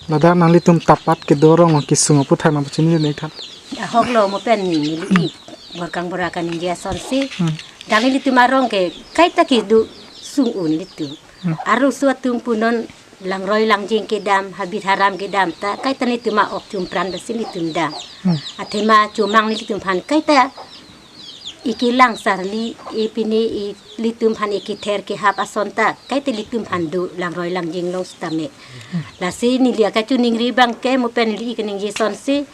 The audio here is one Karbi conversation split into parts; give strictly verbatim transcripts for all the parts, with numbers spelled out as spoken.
Ladak nanglitum Tapat kedo arong kesung aphuthak nangpachini dun-ik tha. Ahok lo mo pen neli Borkang Bora kaningje asonsi. Hmm. Dak nelitum arong ke kaita kedo sung un nelitum. Hmm. Arloso atum punon langroi langjing kedam, habit haram kedam ta kaita nelitum a-ok chumpran besi nelitum dam. Hmm. Athema chomang nelitum aphan kaita ikelang sarli, epine ilitum aphan ikether kehap ason ta kaita ilitum aphan do langroi langjing along sitame. Lasi neli akachiningri abang ke mo pen neli kaningje asonsi,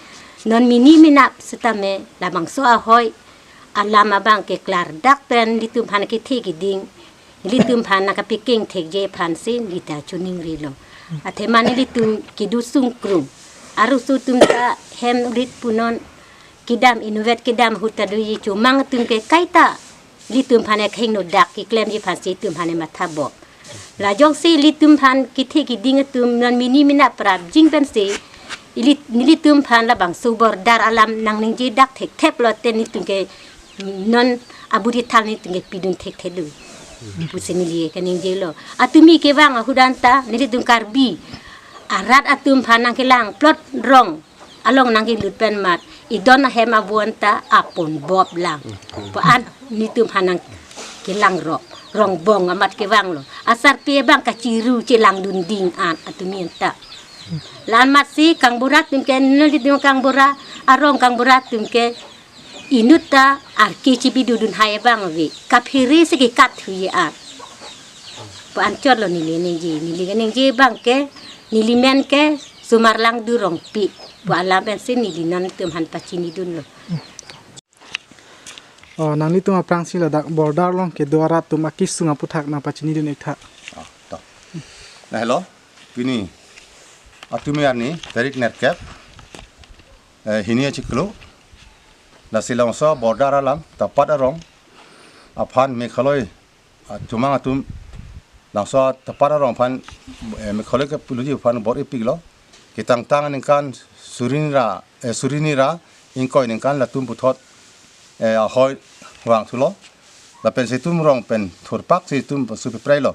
non mini menap sitame labangso ahoi alam abang ke klardak pen ilitum aphan kethe keding, ilitum aphan nangkapekeng thekje aphansi neli ta chiningri lo. Athema nelitum kedo sung krum, arloso atum ta hem rit punon kedam, inutvet kedam ahut ta doji, chomang atum ke kaita ilitum aphan ekheng nodak keklemji aphansi itum aphan ematha bom. La jongsi ilitum aphan kethe keding atum non mini menap prapjin pensi ili, nelitum aphan labangso border alam nangningje dak thekthep lote nelitum ke non aburi thal nelitum ke pidun thekthe do pusi neli kaningje lo. Atumi kevang ahut an ta nelitum Karbi arat atum aphan nangkelang plot rong along nangkelut pen mat idon ahem abon ta apon bop lang. Pu an nelitum aphan nangkelang rok, rong bong amat kevang lo. Asarpi abang kachiru chelang dunding an atumi an ta. La-an amatsi Kangbura atum ke, nelitum Kangbura arong Kangbura atum ke inut ta arke chibi dudun hai abang ave. Kaphere si kekat hui an. Pu anchot lo neli ningje, neli kaningje abang ke, neli men ke Sumarlang Durongpi pu alam pensi neli nangtum aphan pachini dun lo. Oh, nanglitum aphrangsi ladak border along kedo arat atum akesung aphuthak nangpachini dun-ik tha. Ah, to. Na helo, pini atumi arni tarik nerkep, eh, hini achiklo, lasi labangso border alam Tapat arong aphan Meghalaya ah, chomang atum labangso Tapat arong aphan, eh, Meghalaya ke puloji aphan bor-ipik lo. Ketangtang aningkan suri hini ra, eh, suri hini ra ingkoi aningkan latum puthot, eh, ahoi vangthu lo. Lapen si itum rong pen thurpak si itum supi prai lo.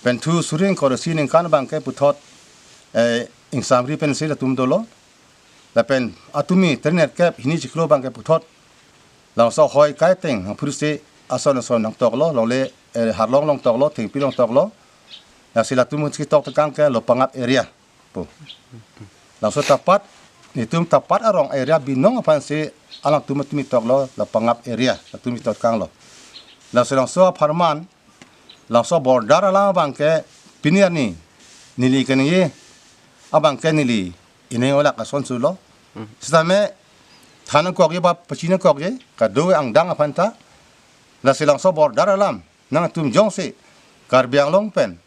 Pen thu suri ingkoi ra isi aningkan abang ke puthot, eh, ingsamri pensi latum dolo. Lapen atumi tarik nerkep hini achiklo abang ke puthot labangso ahoi kaiteng nangphursi ason ason nangtok lo, longle, eh, Harlong along tok lo, Thengpi along tok lo. Lasi latum ketok tekang ke Lopangap area pu. Labangso Tapat, itum Tapat arong area binong aphansi alangtum atumi tok lo, Lopangap area, latum ketok tekang lo. Lasi labangso apharman, labangso border alam abang ke pini arni neli kaningje abang ke neli ining olak ason sulo. Hmm. Sitame than nangkokji ba pachini nangkokji, kado angdeng aphan ta. Lasi labangso border alam nangtum jongsi Karbi Anglong pen,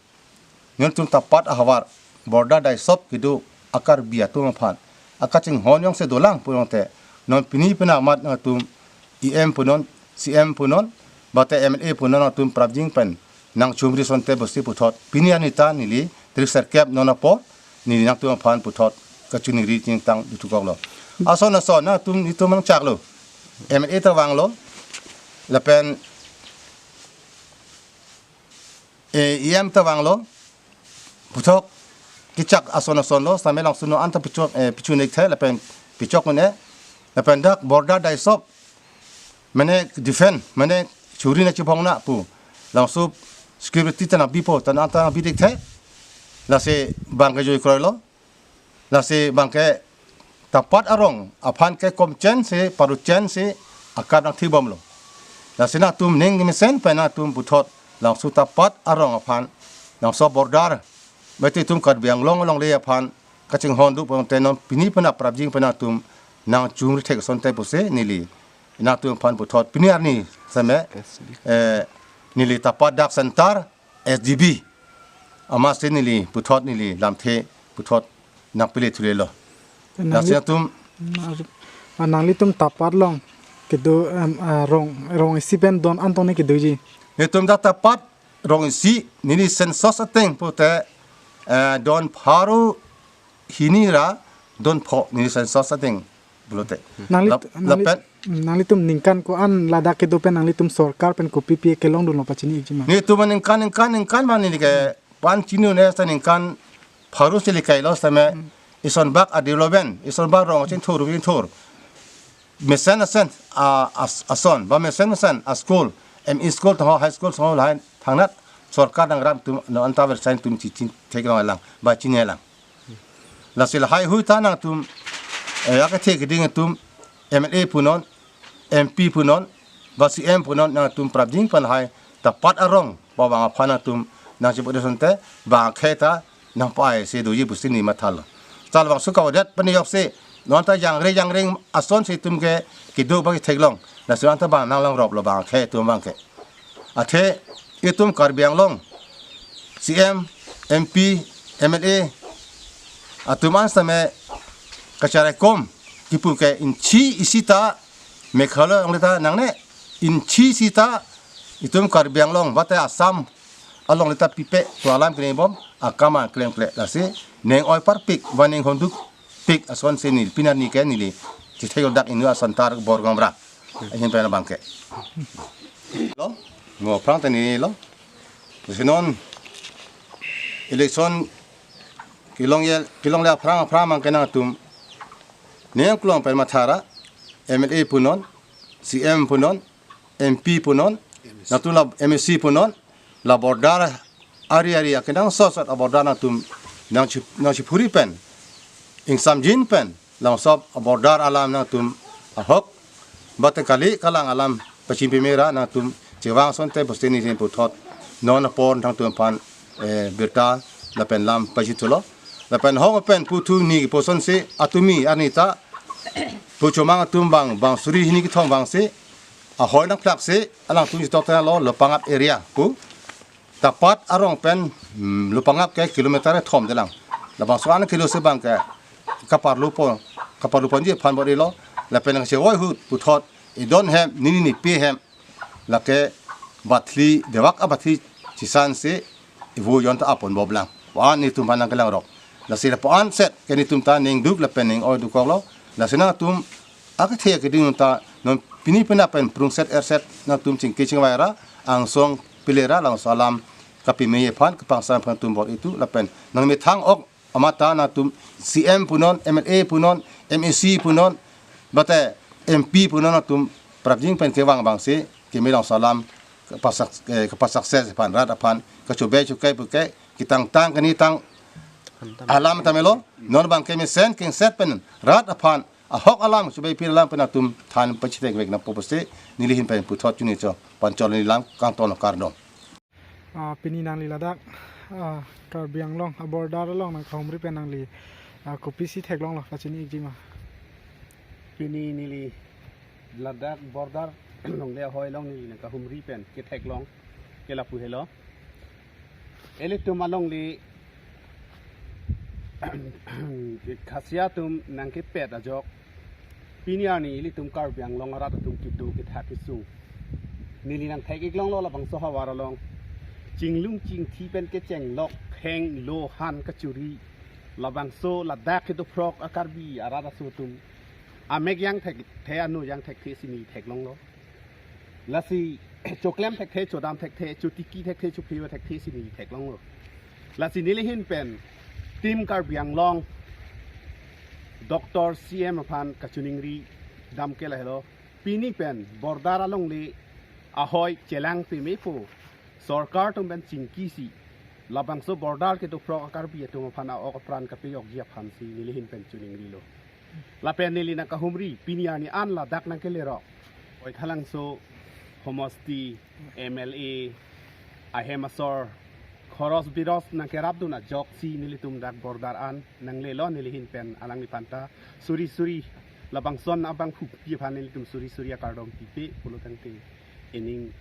nelitum Tapat ahavar border daisop kedo a-Karbi atum aphan akachinghon jongsi dolang pulote, non pini penap amat nangtum E M punon, C M punon, bate M L A punon atum prapjin pen nangchumri asonte pusi puthot pini arni ta neli tarik nerkep non apor neli nangtum aphan puthot kachiningri chingtang dun-ik kok lo. Ason ason nangtum itum nangchak lo. M L A ta vang lo. Lapen, eh, E M ta vang lo. Puthot kechak ason ason lo, sitame langsun non anta pichok, eh, pichun-ik the, lapen pichok mene, lapen dak border daisop, mane defend, mane churi na chibong na pu. Labangso security ta nangbipo, ta nang ta nangbi-ik the. Lasi abang ke joi kroi lo. Lasi abang ke Tapat arong aphan ke komchen si, paruchen si, akap nangthibom lo. Lasi nangtum ning mesen pen nangtum puthot labangso Tapat arong aphan, labangso border, mati itum Karbi Anglong alongle aphan kachinghon do pulote non pini penap prapjin pen nangtum nangchumri thek asonte pusi neli nangtum aphan puthot pini arni sitame, eh, neli Tapat dak center S D B amatsi neli puthot neli lamthe puthot nangpele thule lo. Nangli- Lasi atum, ah, nanglitum Tapat along kedo, em, ah, rong, rong isi pen don-an tong ne kedoji? Nelitum dak Tapat rong isi, neli census ateng pulote, eh, don pharo hini ra don pho neli census ateng pulote. Nangli-, Lap-, nangli-, lapen nanglitum ningkan ko-an ladak kedo pen nanglitum sorkar pen kopi pi kelong dun lo pachini-ikji ma? Nelitum ningkan, ningkan, ningkan ma neli ke pan chinu ne sa ningkan pharo si lekai lo sitame, isonbak a-development, isonbak rong chinthur, chinthur. Mesen mesen a, a, ason, ba mesen mesen a-school, M E school tangho, high school tangho lahai thangnat sorkar nangram atum non anta versain atum chichin theklong lang, ba chinine lang. Lasi lahai hui ta nangtum, eh, akethe keding atum, M L A punon, M P punon, ba C M punon nangtum prapjin pen lahai ta pat arong ba bang aphan nangtum nangchipudesonte bang akhei ta nangpai si doji pusi neli mathalo. Chal bang suka odet pani yok si, non ta jangre jangre ason si atum ke kedo bagi theklong. Lasi non ta bang nanglangrop lo bang akhei atum bang ke. Athe itum Karbi Anglong C M, M P, M L A atum an sitame kacharaikom kipu ke inchi isi ta Meghalaya along le ta nangne, inchi isi ta itum Karbi Anglong bate Assam along le ta pipe pu alam kene bom akam klemkle lasi neng oi parpik ba neng honduk pik ason si neli pini arni ke neli chithek dak inut ason tar bor gambra ahin pen abang ke. Lo, mo aphrang ta neli lo. Sinon election kelong ye, kelongle aphrang aphrang abang ke nangtum neng klong pen mathara M L A punon, C M punon, M P punon, nangtum la M A C punon, la border ari ari akenangsot sot a-border nangtum nangchi, nangchiphuri pen, ingsamjin pen, langsot a-border alam nangtum ahok, bate kali kalang alam pachim pemera nangtum chevang asonte pusi neli puthot non apor nangtum aphan, eh, birta lapen lam pachithulo. Lapen hong pen puthu ni puson si atumi arni ta pu chomang atum bang, bang suri hini kethom bang si ahoi nangphlak si alangtum chitok ta lo Lopangap area pu. Ta pat arong pen, mm, Lopangap ke kilometer kethom delang. Labangso an kilo si bang ke kaparlupo, kaparluponji aphan bor-ilo. Lapen nangchevoi ahut puthot idon hem, nini nipi hem, lake bathli, dewak abathli chisan si ivo jon ta apon boblang. Pu-an netum aphan nangkelangrok. Lasi lapu-an set ke netum ta ningduk lapen ning-oi dukoklo. Lasi nangtum akethe keding ta non pini pena pen prungset erset nangtum chingki chingvai ra, angsong pile ra, langsong alam kapime aphan, kapangsam aphan tum bor-itu lapen nangmethang ok amat ta nangtum C M punon, M L A punon, M A C punon, bate M P punon nangtum prapjin pen kevang bang si keme langsong alam kapasak, eh, kapasuccess aphan, rat aphan kachobe chokai puke ketang tang kani tang alam ta melo, non bang kemesen kengset pen rat aphan ahok alam chobe pir alam pen atum than pachithek vek nangpo pusi neli ahin pen puthot chuni cho panchol neli lam kangton kardom. Ah, pini nangli ladak, ah, Karbi Anglong, ah, border along nangkahumri pen nangli, ah, kopisi theklonglo, pachini ikji ma? Pini neli ladak border along le ahoi along neli nangkahumri pen ketheklong ke lapu helo. Ilitum alongle Khasia atum nangkepet ajok pini arni ilitum Karbi Anglong arat atum kedo kethak kesung. Neli nangthek-iklonglo labangso havar along. Chinglung chingthi pen kechenglok, heng lo han kachuri. Labangso ladak kedo phrok a-Karbi arat aso atum amek jang thekthe, ano jang thekthe si neli theklonglo. Lasi choklem thekthe, chodam thekthe, chotiki thekthe, chophewa thekthe si neli theklonglo. Lasi neli ahin pen Team Karbi Anglong, Doctor C M aphan kachoningri dam ke lahelo. Pini pen border alongle ahoi chelang peme pu sorkar atum pen chingkisi labangso border kedo phrok a-Karbi atum aphan a-ok apran kapejokji aphan si neli ahin pen choningrilo. Lapen neli nangkahumri pini arni an ladak nangkelerok Baithalangso homosti M L A ahem asor khoros biros nangkerapdun ajoksi nelitum dak border an nanglelo. Neli ahin pen alangliphan ta suri suri labangson abang hupi aphan nelitum suri suri akardom pipe pulo tangte ening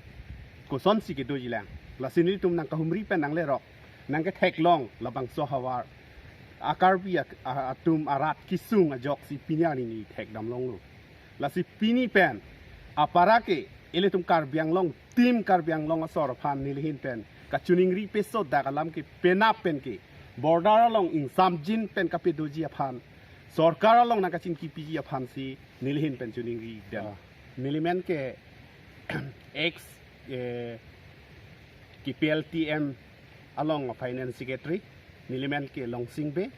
kosonsi kedojilang. Lasi nelitum nangkahumri pen nanglerok nangketheklong labangso havar a-Karbi ak-, a-, atum arat kesung ajoksi pini arni neli thekdamlonglo. Lasi pini pen apara ke ilitum Karbi Anglong, Team Karbi Anglong asor aphan neli ahin pen kachoningri peso dak alam ke penap pen ke border along ingsamjin pen kapedoji aphan sorkar along nangkachingkipiji aphan si neli ahin pen choningri dam. Ah. Neli men ke ex, eh, K P L T M along finance secretary. Nelimen ke Longsing Bey.